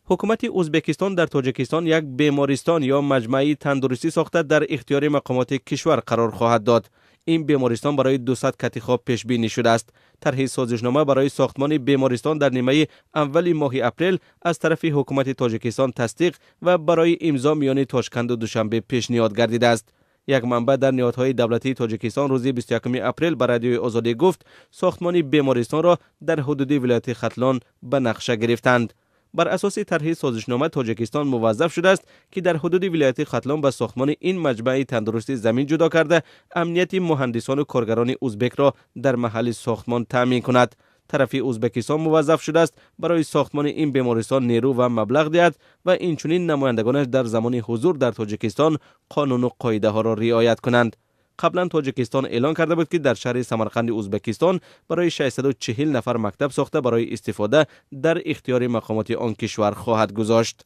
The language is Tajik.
Ҳукумати Ӯзбекистон дар Тоҷикистон як бемористон ё маҷмӯаи тандурустӣ сохта дар ихтиёри мақомоти кишвар қарор хоҳад дод. Ин бемористон барои 200 кати хоб пешбинӣ шудааст. Тарҳи созишнома барои сохтмони бемористон дар нимаи аввали моҳи апрел аз тарафи ҳукумати Тоҷикистон тасдиқ ва барои имзо миёни Тошканду Душанбе пешниҳод гардидааст. Як манбаъ дар ниҳодҳои давлатии Тоҷикистон рӯзи 21 апрел ба Радиои Озодӣ гуфт, сохтмони бемористонро дар ҳудуди вилояти Хатлон ба нақша гирифтанд. Бар асоси тарҳи созишнома, Тоҷикистон муваззаф шудааст, ки дар ҳудуди вилояти Хатлон ба сохтмони ин маҷмӯаи тандурустӣ замин ҷудо карда, амнияти муҳандисону коргарони узбекро дар маҳалли сохтмон таъмин кунад. Тарафи Ӯзбекистон муваззаф шудааст, барои сохтмони ин бемористон нерӯ ва маблағ диҳад ва инчунин намояндагонаш дар замони ҳузур дар Тоҷикистон қонуну қоидаҳоро риоят кунанд. Қаблан Тоҷикистон эълон карда буд, ки дар шаҳри Самарқанди Ӯзбекистон барои 640 нафар мактаб сохта, барои истифода дар ихтиёри мақомоти он кишвар хоҳад гузошт.